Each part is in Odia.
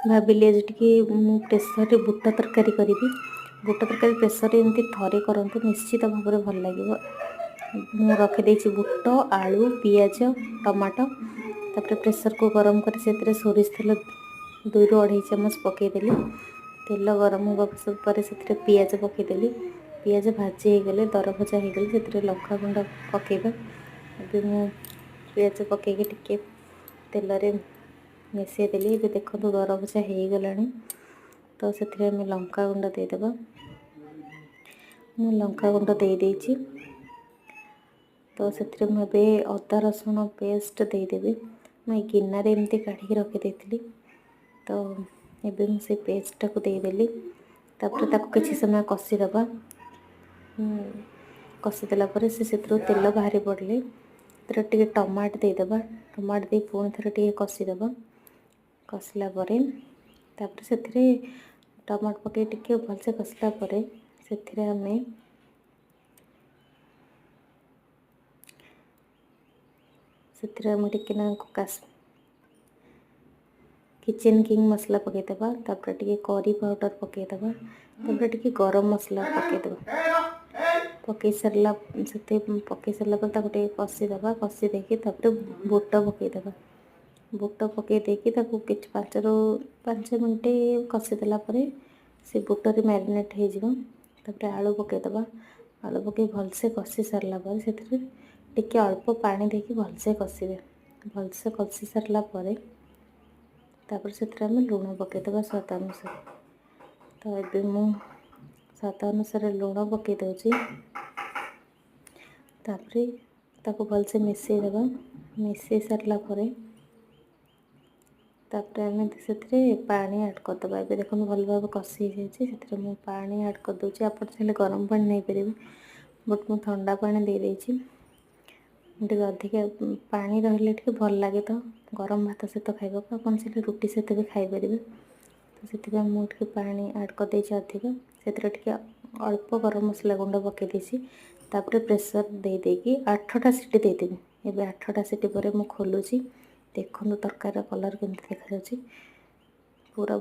ଭାବିଲି ଆଜି ଟିକେ ମୁଁ ପ୍ରେସରରେ ବୁଟ ତରକାରୀ କରିବି। ବୁଟ ତରକାରୀ ପ୍ରେସରରେ ଏମିତି ଥରେ କରନ୍ତୁ, ନିଶ୍ଚିତ ଭାବରେ ଭଲ ଲାଗିବ। ମୁଁ ରଖିଦେଇଛି ବୁଟ, ଆଳୁ, ପିଆଜ, ଟମାଟୋ। ତାପରେ ପ୍ରେସରକୁ ଗରମ କରି ସେଥିରେ ସୋରିଷ ତେଲ 2ରୁ 2.5 ଚାମଚ ପକାଇଦେଲି। ତେଲ ଗରମ ହେବା ପରେ ସେଥିରେ ପିଆଜ ପକାଇଦେଲି। ପିଆଜ ଭାଜି ହେଇଗଲେ, ଦର ଭଜା ହେଇଗଲେ ସେଥିରେ ଲଙ୍କା ଗୁଣ୍ଡ ପକାଇବା। ଏବେ ମୁଁ ପିଆଜ ପକାଇକି ଟିକେ ତେଲରେ ମିଶାଇ ଦେଲି। ଏବେ ଦେଖନ୍ତୁ ଦର ଭଜା ହେଇଗଲାଣି, ତ ସେଥିରେ ଆମେ ଲଙ୍କା ଗୁଣ୍ଡ ଦେଇଦେବା। ମୁଁ ଲଙ୍କା ଗୁଣ୍ଡ ଦେଇଦେଇଛି। ତ ସେଥିରେ ମୁଁ ଏବେ ଅଦା ରସୁଣ ପେଷ୍ଟ ଦେଇଦେବି। ମୁଁ ଏଇ ଗିନାରେ ଏମିତି କାଢ଼ିକି ରଖିଦେଇଥିଲି, ତ ଏବେ ମୁଁ ସେ ପେଷ୍ଟଟାକୁ ଦେଇଦେଲି। ତାପରେ ତାକୁ କିଛି ସମୟ କଷିଦେବା। କଷିଦେଲା ପରେ ସେ ସେଥିରୁ ତେଲ ବାହାରି ପଡ଼ିଲେ ସେଥିରେ ଟିକେ ଟମାଟୋ ଦେଇଦେବା। ଟମାଟୋ ଦେଇ ପୁଣି ଥରେ ଟିକେ କଷିଦେବା। କଷିଲା ପରେ ତାପରେ ସେଥିରେ ଟମାଟୋ ପକାଇ ଟିକେ ଭଲସେ କଷିଲା ପରେ ସେଥିରେ ଆମେ ଟିକେ ନାକୁ କିଚେନ୍ କିଙ୍ଗ ମସଲା ପକାଇଦେବା। ତାପରେ ଟିକେ କରି ପାଉଡ଼ର ପକାଇଦେବା। ତାପରେ ଟିକେ ଗରମ ମସଲା ପକାଇଦେବା। ପକାଇ ସାରିଲା ସେଥିରେ ପକାଇ ସାରିଲା ପରେ ତାକୁ ଟିକେ କଷିଦେବା। କଷି ଦେଇକି ତାପରେ ବୁଟ ପକାଇଦେବା। ବୁଟ ପକାଇ ଦେଇକି ତାକୁ କିଛି 5ରୁ 5 ମିନିଟ୍ କଷିଦେଲା ପରେ ସେ ବୁଟରେ ମ୍ୟାରିନେଟ୍ ହେଇଯିବ। ତାପରେ ଆଳୁ ପକାଇଦେବା। ଆଳୁ ପକାଇ ଭଲସେ କଷି ସାରିଲା ପରେ ସେଥିରେ ଟିକେ ଅଳ୍ପ ପାଣି ଦେଇକି ଭଲସେ କଷିବେ। ଭଲସେ କଷି ସାରିଲା ପରେ ତାପରେ ସେଥିରେ ଆମେ ଲୁଣ ପକାଇଦେବା ସ୍ୱାଦ ଅନୁସାରେ। ତ ଏବେ ମୁଁ ସ୍ୱାଦ ଅନୁସାରେ ଲୁଣ ପକାଇ ଦେଉଛି। ତାପରେ ତାକୁ ଭଲସେ ମିଶାଇ ଦେବା। ମିଶାଇ ସାରିଲା ପରେ ତାପରେ ଆମେ ସେଥିରେ ପାଣି ଆଡ଼୍ କରିଦେବା। ଏବେ ଦେଖନ୍ତୁ ଭଲ ଭାବେ କଷି ହେଇଯାଇଛି। ସେଥିରେ ମୁଁ ପାଣି ଆଡ଼୍ କରିଦେଉଛି। ଆପଣ ଚାହିଁଲେ ଗରମ ପାଣି ନେଇପାରିବେ, ବଟ୍ ମୁଁ ଥଣ୍ଡା ପାଣି ଦେଇଦେଇଛି। ଟିକେ ଅଧିକା ପାଣି ରହିଲେ ଟିକେ ଭଲ ଲାଗେ ତ ଗରମ ଭାତ ସହିତ ଖାଇବାକୁ। ଆପଣ ଚାହିଁଲେ ରୁଟି ସହିତ ବି ଖାଇପାରିବେ। ତ ସେଥିପାଇଁ ମୁଁ ଟିକେ ପାଣି ଆଡ଼୍ କରିଦେଇଛି ଅଧିକ। ସେଥିରେ ଟିକେ ଅଳ୍ପ ଗରମ ମସଲା ଗୁଣ୍ଡ ପକାଇ ଦେଇଛି। ତାପରେ ପ୍ରେସର୍ ଦେଇଦେଇକି 8ଟା ସିଟି ଦେଇଦେବି। ଏବେ 8ଟା ସିଟି ପରେ ମୁଁ ଖୋଲୁଛି। ଦେଖନ୍ତୁ ତରକାରୀର କଲର୍ କେମିତି ଦେଖାଯାଉଛି, ପୁରା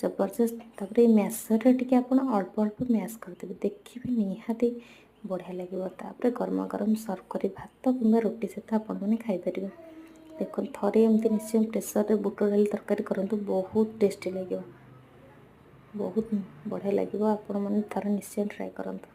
ଜବରଦସ୍ତ। ତାପରେ ଏଇ ମ୍ୟାସର୍ରେ ଟିକେ ଆପଣ ଅଳ୍ପ ଅଳ୍ପ ମ୍ୟାସ୍ କରିଦେବେ, ଦେଖିବେ ନିହାତି ବଢ଼ିଆ ଲାଗିବ। ତାପରେ ଗରମ ଗରମ ସର୍ଭ କରି ଭାତ କିମ୍ବା ରୁଟି ସହିତ ଆପଣମାନେ ଖାଇପାରିବେ। ଦେଖନ୍ତୁ ଥରେ ଏମିତି ନିଶ୍ଚୟ ପ୍ରେସରରେ ବୁଟ ଡାଲି ତରକାରୀ କରନ୍ତୁ, ବହୁତ ଟେଷ୍ଟି ଲାଗିବ, ବହୁତ ବଢ଼ିଆ ଲାଗିବ। ଆପଣମାନେ ଥରେ ନିଶ୍ଚୟ ଟ୍ରାଏ କରନ୍ତୁ।